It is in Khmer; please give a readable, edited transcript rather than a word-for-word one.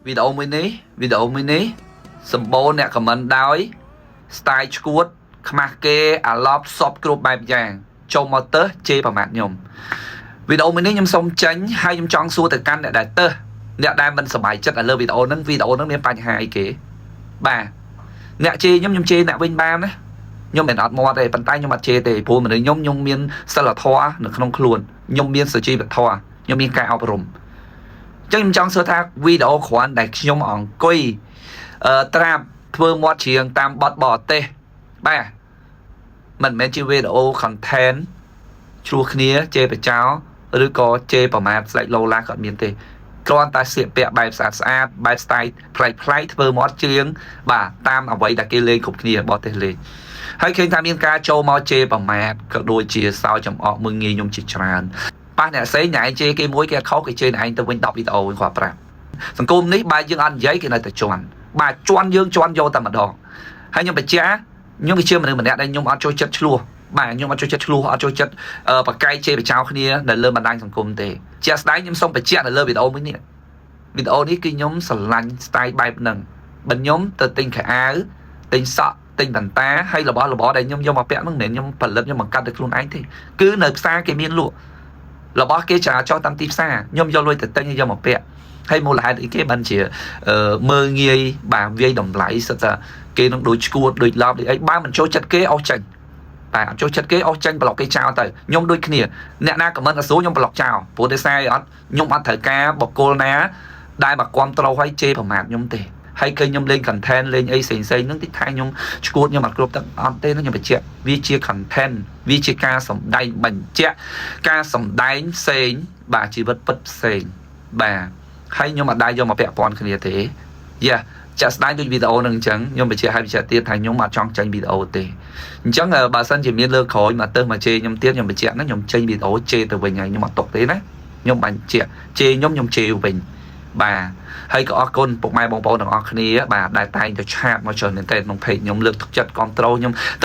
វីដេអូមួយនេះវីដេអូមួយនេះសម្បូរអ្នក comment ដោយ style ឈួតខ្មាស់គេអាឡប់សពគ្រប់បែបយ៉ាងចូលមកទៅជេរប្រមាថខ្ញុំវីដេអូមួយនេះខ្ញុំសូមចេញហើយខ្ញុំចង់សួរទៅកាន់អ្នកដែលទៅអ្នកដែលមិនសប្បាយចិត្តនៅលើវីដេអូហ្នឹងវីដេអូហ្នឹងមានបញ្ហាអីគេបាទអ្នកជេរខ្ញុំខ្ញុំជេរអ្នកវិញបានណាខ្ញុំមិនអត់មាត់ទេប៉ុន្តែខ្ញុំអត់ជេរទេព្រោះមនុស្សខ្ញុំខ្ញុំមានសិលធម៌នៅក្នុងខ្លួនខ្ញុំមានសុជីវធម៌ខ្ញុំមានការអប់រំ ចឹងខ្ញុំចង់សួរថាវីដេអូគ្រាន់តែខ្ញុំអង្គុយអឺត្រាប់ធ្វើមាត់ច្រៀងតាមបទបរទេសបាទមិនមែនជាវីដេអូ content ឆ្លោះគ្នាជេរបចោឬក៏ជេរប្រមាថស្ដេចឡូឡាក៏អត់មានទេគ្រាន់តែស្លៀកពាក់បែបស្អាតស្អាតបែប style ប្លែកប្លែកធ្វើមាត់ច្រៀងបាទតាមអ្វីដែលគេលេងគ្រប់គ្នាបរទេសលេងហើយឃើញថាមានការចូលមកជេរប្រមាថក៏ដូចជាសោចចំអកមើងងាយខ្ញុំជាច្រើន ប៉ះអ្នកផ្សេងអ្នកឯងជេរគេមួយគេអត់ខុសគេជេរអ្នកឯងទៅវិញ10វីដេអូវិញគាត់ប្រាប់សង្គមនេះបើយើងអត់និយាយគេនៅតែជន់បាទជន់យើងជន់យកតែម្ដងហើយខ្ញុំបញ្ជាក់ខ្ញុំគឺជាមនុស្សម្នាក់ដែលខ្ញុំអត់ចូលចិត្តឆ្លោះបាទខ្ញុំអត់ចូលចិត្តឆ្លោះអត់ចូលចិត្តបកែកជេរបចោគ្នានៅលើបណ្ដាញសង្គមទេជាក់ស្ដែងខ្ញុំសូមបញ្ជាក់នៅលើវីដេអូមួយនេះវីដេអូនេះគឺខ្ញុំស្រឡាញ់ style បែបហ្នឹងបើខ្ញុំទៅទិញខោអាវទិញសក់ទិញបន្តាហើយរបស់របរដែលខ្ញុំយកមកពាក់ហ្នឹងមិនមែនខ្ញុំផលិតខ្ញុំបង្កើតដោយខ្លួនឯងទេគឺនៅផ្សារគេមានលក់ របស់គេចោលតាមទីផ្សារខ្ញុំយកលុយទៅទិញយកមកពាក់ហើយមូលហេតុអីគេបានជាមើងងាយបាទវាយតម្លៃសិតតែគេនឹងដូចឈួតដូចឡប់ដូចអីបើមិនចូលចិត្តគេអស់ចេញបាទអត់ចូលចិត្តគេអស់ចេញប្លុកគេចោលទៅខ្ញុំដូចគ្នាអ្នកណា comment អត់ស្រួលខ្ញុំប្លុកចោលព្រោះដោយសារអត់ខ្ញុំអត់ត្រូវការបកគលណាដែលមកគ្រប់ត្រូលឲ្យជេរប្រមាថខ្ញុំទេហើយឃើញខ្ញុំលេង content លេងអីផ្សេងផ្សេងហ្នឹងតិចថាខ្ញុំឈួតខ្ញុំអត់គ្រប់ទឹកអត់ទេខ្ញុំបញ្ជាក់វាជា content វាជាការសម្ដែងបញ្ជាក់ការសម្ដែងផ្សេងបាទជីវិតពិតផ្សេងបាទហើយខ្ញុំអត់ដែរយកមកពាក់ព័ន្ធគ្នាទេយ៉ាចាក់ស្ដែងដូចវីដេអូនឹងអញ្ចឹងខ្ញុំបញ្ជាក់ឲ្យបញ្ជាក់ទៀតថាខ្ញុំអត់ចង់ចេញវីដេអូទេអញ្ចឹងបើសិនជាមានលើក្រោយមកទៅមកជេរខ្ញុំទៀតខ្ញុំបញ្ជាក់ណាខ្ញុំចេញវីដេអូជេរទៅវិញហើយខ្ញុំអត់ຕົកទេណាខ្ញុំបញ្ជាក់ជេរខ្ញុំខ្ញុំជេរវិញបាទហើយក៏អរគុណពុកម៉ែបងប្អូនទាំងអស់គ្នាបាទដែលតែងតែ chat មកច្រើនមែនទែនក្នុង page ខ្ញុំលើកទឹកចិត្តគ្រប់ត្រូលខ្ញុំ។